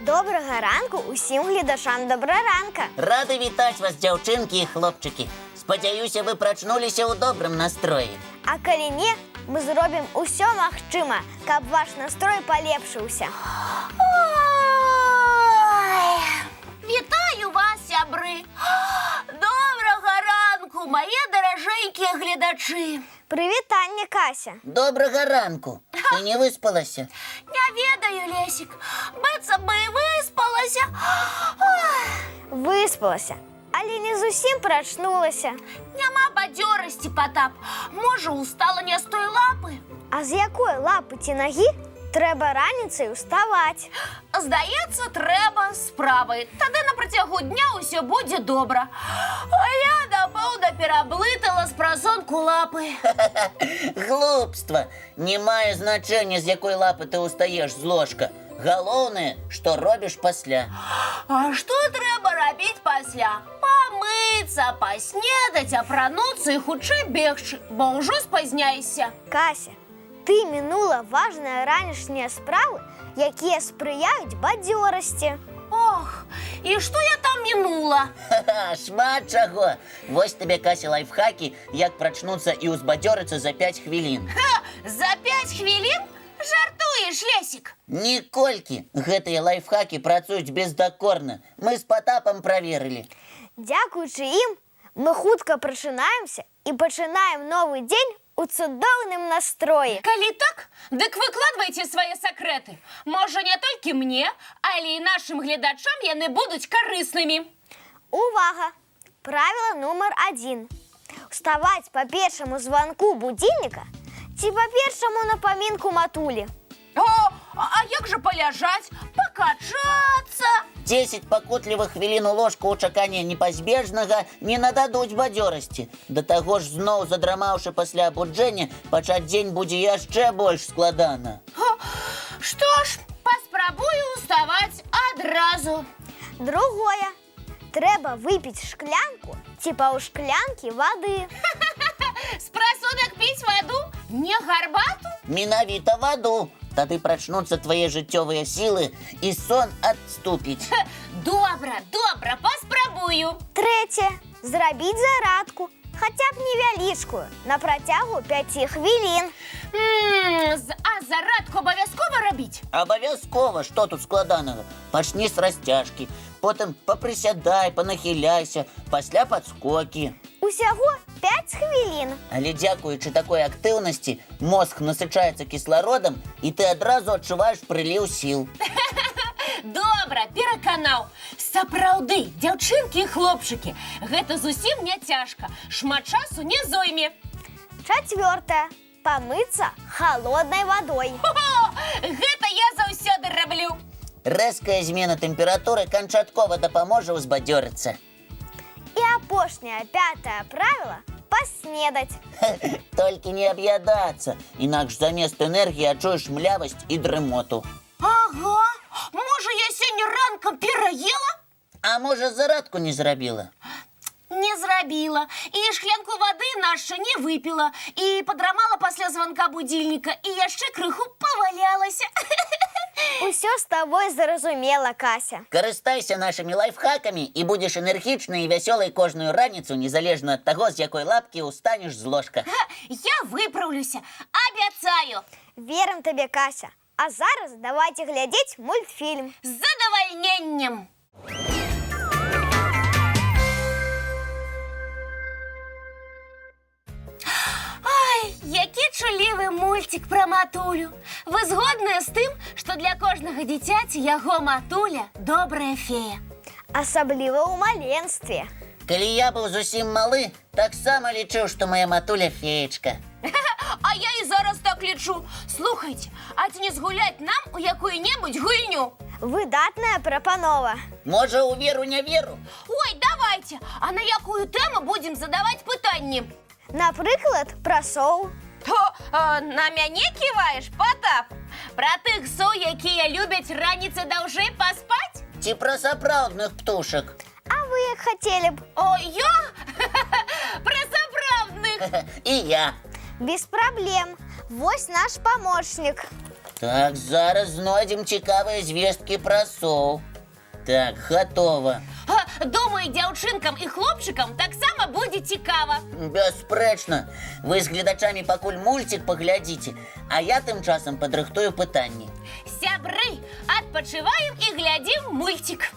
Добрага ранку усім гледачам Добраранка. Рады вітаць вас, дзяўчынкі і хлопчыкі. Спадзяюся, вы прачнуліся ў добрым настроі. А калі не, мы зробім усё магчымае, каб ваш настрой палепшыўся. Ой, вітаю вас, сябры! Добрага ранку, мае даражэнькія гледачы! Прывітанне, Кася. Добрага ранку. Ты не выспалася? Не ведаю, Лесік, быццам бы і выспалася. Ой, Выспалася, але не зусім прачнулася. няма бадзёрасці, Патап. Можа, устала не з той лапы. А з якой лапы ці нагі трэба раніцай уставаць? Здаецца, трэба з правай. Тады на працягу дня ўсё будзе добра. А я, напэўна, пераблытала з прасонку лапы. Глупства. Не мае значэння, з якой лапы ты устаеш з ложка. Галоўнае, што робіш пасля. А што трэба рабіць пасля? Памыцца, паснедаць, апрануцца і хутчэй бегчы, бо ўжо спазняешся. Кася, ты мінула важныя ранішнія справы, якія спрыяюць бадзёрасці. Ох, і што я там мінула? Ха-ха, шмат чаго. Вось табе, Кася, лайфхакі, як прачнуцца і ўзбадзёрыцца за 5 хвілін. Ха, за 5 хвілін? Жартуеш, Лесік? Ніколькі. Гэтыя лайфхакі працуюць бездакорна. Мы з Патапам праверылі. Дзякуючы ім, мы хутка прачынаемся і пачынаем новы дзень у цудоўным настроі. Калі так, дык выкладвайце свае сакрэты. Можа, не толькі мне, але і нашым гледачам яны будуць карыснымі. Увага! Правіла нумар 1. Уставаць па першаму званку будзільніка ці па першаму напамінку матулі. О, а як жа паляжаць, пакачацца? 10 пакутлівых хвілін у ложку ў чаканні непазбежнага не нададуць бадзёрасці. Да таго ж, зноў задрамаўшы пасля абуджэння, пачаць дзень будзе яшчэ больш складана. О, што ж, паспрабую ўставаць адразу. Другое. Трэба выпіць шклянку ці паўшклянкі вады. З прасонак піць ваду, не гарбату? Менавіта ваду. Тады прачнуцца твае жыццёвыя сілы, і сон адступіць. Ха, добра, добра, паспрабую. Трэцяе. Зрабіць зарадку, хаця б невялічкую, на працягу 5 хвілін. А зарадку абавязкова рабіць? Абавязкова, што тут складанага? Пачні з расцяжкі, потым папрысядай, панахіляйся, пасля падскокі. Усяго 5 хвілін. Але дзякуючы такой актыўнасці мозг насычаецца кіслародам, і ты адразу адчуваеш прыліў сіл. Добра, пераканаў. Сапраўды, дзяўчынкі і хлопчыкі, гэта зусім не цяжка. Шмат часу не зойме. Чацвёртае. Памыцца халоднай вадой. Хо-хо, гэта я заўсёды раблю. Рэзкая змена тэмпературы канчаткова дапаможа ўзбадзёрыцца. І апошняе, пятае правіла — паснедаць. Толькі не аб'ядацца, інакш замест энергіі адчуеш млявасць і дрымоту. Ага, можа, я сёння ранкам пераела? А можа, зарадку не зрабіла? Не зрабіла. І шклянку вады наша не выпіла. І падрамала пасля званка будзільніка, і яшчэ крыху павалялася. Усё з табой зразумела, Кася. Карыстайся нашымі лайфхакамі і будзеш энергічнай і вясёлай кожную раніцу, незалежна ад таго, з якой лапкі ўстанеш з ложка. Ха, я выпраўлюся, абяцаю. Верым табе, Кася. А зараз давайте глядзець мультфільм. З задавальненнем. Ай, які чулівы мульцік пра матулю. Вы згодныя з тым, што для кожнага дзіцяці яго матуля добрая фея. Асабліва ў маленстве. Калі я быў зусім малы, таксама лічыў, што моя матуля феечка. А я і зараз так лічу. Слухайце, а ці не згуляць нам у якую-небудзь гульню? Выдатная прапанова. Можа, у веру не веру? Ой, давайте! А на якую тэму будзем задаваць пытанні? Напрыклад, пра соў. То на мяне ківаеш, Патап? Пра тых соў, якія любяць раніцы даўжэй паспаць? Ці пра сапраўдных птушак? А вы як хацелі б? О, я? Пра сапраўдных! І я. Без праблем. Вось наш памочнік. Так, зараз знойдзем цікавыя звесткі пра соў. Так, гатова. Думаю, дзяўчынкам і хлопчыкам таксама будзе цікава. Бясспрэчна. Вы з гледачамі пакуль мульцік паглядзіце, а я тым часам падрыхтую пытанні. Сябры, адпачываем і глядзім мульцік.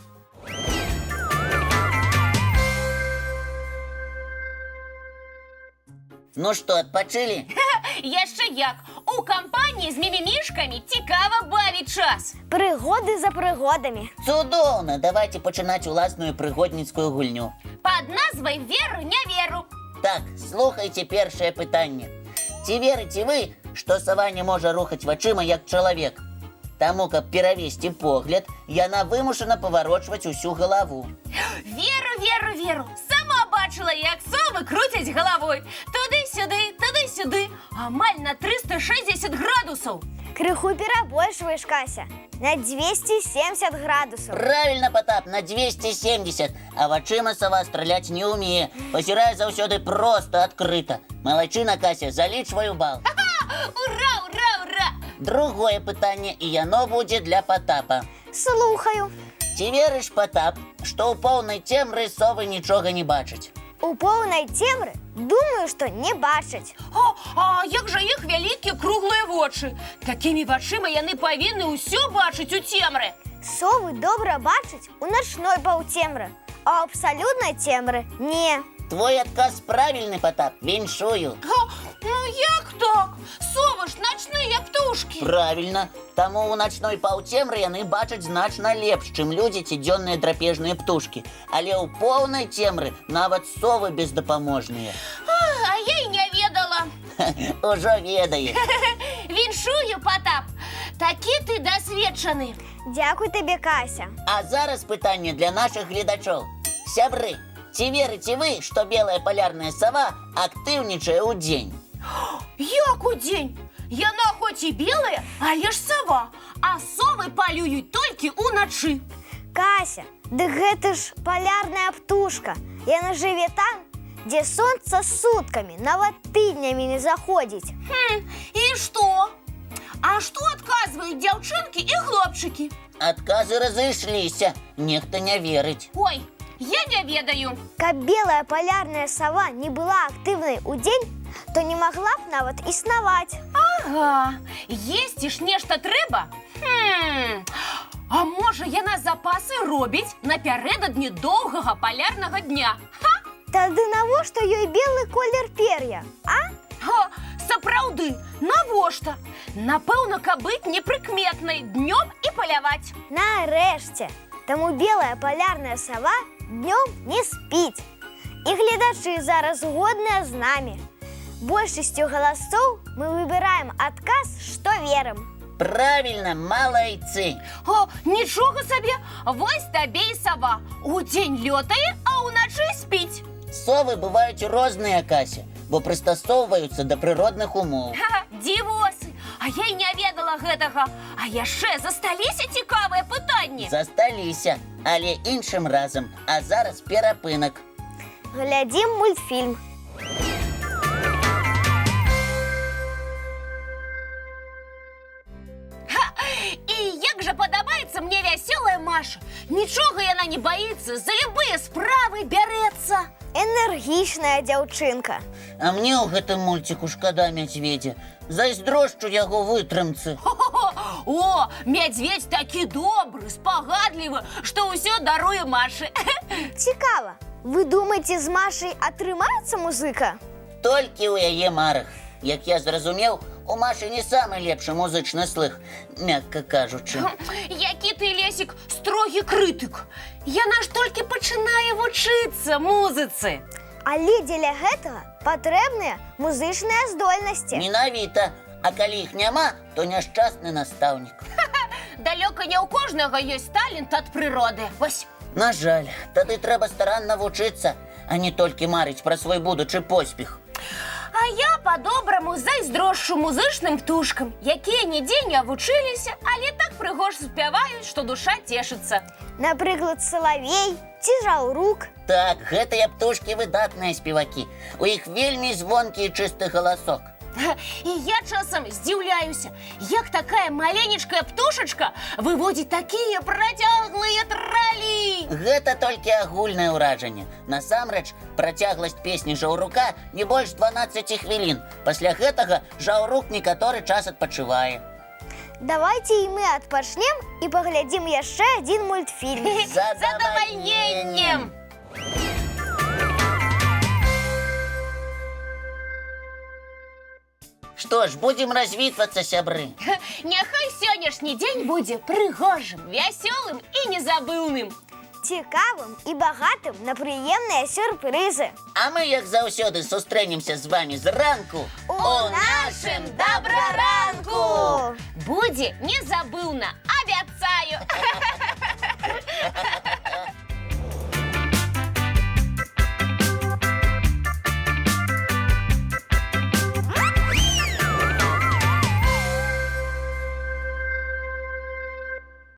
Ну што, адпачылі? Яшчэ як, у кампаніі з мімімішкамі цікава бавіць час. Прыгоды за прыгодамі. Цудоўна, давайте пачынаць уласную прыгодніцкую гульню. Пад назвай «Веру, не веру». Так, слухайце першае пытанне. Ці верыце вы, што сава не можа рухаць вачыма як чалавек? Таму, каб перавесці погляд, яна вымушана паварочваць усю галаву. Веру, веру, веру. Сама бачыла, як совы круцяць галавой. Туды-сюды, туды-сюды. Амаль на 360 градусаў. Крыху перабольшваеш, Кася. На 270 градусаў. Правільна, Патап, на 270, а вачыма сава страляць не ўмее. Пазірае заўсёды проста адкрыта. Малайчына, Кася, залічваю бал. Ура, ура, ура! Другое пытанне, і яно будзе для Патапа. Слухаю. Ці верыш, Патап, што ў поўнай цемры совы нічога не бачаць? У поўнай цемры думаю, што не бачаць. А як жа іх вялікія круглыя вочы? Такімі вачыма яны павінны ўсё бачыць у цемры. Совы добра бачаць у начной паўцемры, а ў абсалютнай цемры не. Твой адказ правільны, Патап, віншую. Ну як так? Совы ж начныя птушкі. Правільна. Таму ў начной паўцемры яны бачаць значна лепш, чым людзі ці дзённыя драпежныя птушкі. Але ў поўнай цемры нават совы бездапаможныя. А я і не ведала. Ужо ведаеш. Віншую, Патап. Такі ты дасведчаны. Дзякуй табе, Кася. А зараз пытанне для нашых гледачоў. Сябры, ці верыце вы, што белая палярная сава актыўнічае ў дзень? Як удзень? Яна хоць і белая, але ж сава. А совы палююць толькі ўначы. Кася, дык гэта ж палярная птушка. Яна жыве там, дзе сонца суткамі, нават тыднямі не заходзіць. І што? А што адказваюць дзяўчынкі і хлопчыкі? Адказы разышліся, нехта не верыць. Ой, я не ведаю. Каб белая палярная сава не была актыўнай у дзень, то не магла б нават існаваць. Ага, есці ж нешта трэба? А можа, яна запасы робіць напярэдадні доўгага палярнага дня? Ха! Тады навошта ёй белы колер пер'я, а? Ха, сапраўды, навошта? Напэўна, каб быць непрыкметнай днём і паляваць. Нарэшце! Таму белая палярная сава днём не спіць. І гледачы зараз згодныя з намі. Большасцю галасоў мы выбіраем адказ, што верым. Правільна, малайцы. О, нічога сабе, вось табе і сава. Удзень лётае, а ўначы спіць. Совы бываюць розныя, Кася, бо прыстасоўваюцца да прыродных умоў. Ха, дзівосы, а я і не ведала гэтага. А яшчэ засталіся цікавыя пытанні. Засталіся, але іншым разам, а зараз перапынак. Глядзім мультфільм. І як жа падабаецца мне вясёлая Маша. Нічога яна не баіцца, за любыя справы бярэцца. Энергічная дзяўчынка. А мне ў гэтым мульціку шкада мядзведзя. Зайздрошчу яго вытрымцы. Хо-хо-хо! О, мядзведзь такі добры, спагадлівы, што ўсё даруе Машы. Цікава, вы думаеце, з Машай атрымаецца музыка? Толькі ў яе марах. Як я зразумеў, у Машы не самы лепшы музычны слых, мякка кажучы. Які ты, Лесік, строгі крытык. Яна ж толькі пачынае вучыцца музыцы. Але дзеля гэтага патрэбныя музычныя здольнасці. Менавіта, а калі іх няма, то няшчасны настаўнік. Далёка не ў кожнага ёсць талент ад прыроды. Вось. На жаль, тады трэба старанна вучыцца, а не толькі марыць пра свой будучы поспех. А я па-добраму зайздрошчу музычным птушкам, якія нідзе не вучыліся, але так прыгожа спяваюць, што душа цешыцца. Напрыклад, салавей ці жаўрук. Так, гэтыя птушкі выдатныя спевакі. У іх вельмі звонкі і чысты галасок. І я часам здзіўляюся, як такая маленечкая птушачка выводзіць такія працяглыя тралі. Гэта толькі агульнае ўражанне. Насамрэч, працягласць песні жаўрука не больш 12 хвілін. Пасля гэтага жаўрук некаторы час адпачывае. Давайте і мы адпачнем і паглядзім яшчэ адзін мультфільм. З Задавальненнем! Што ж, будзем развітвацца, сябры. Няхай сённяшні дзень будзе прыгожым, вясёлым і незабыўным. Цікавым і багатым на прыемныя сюрпрызы. А мы, як заўсёды, сустрэнемся з вамі зранку У нашым дабраранку! Будзе незабыўна, абяцаю.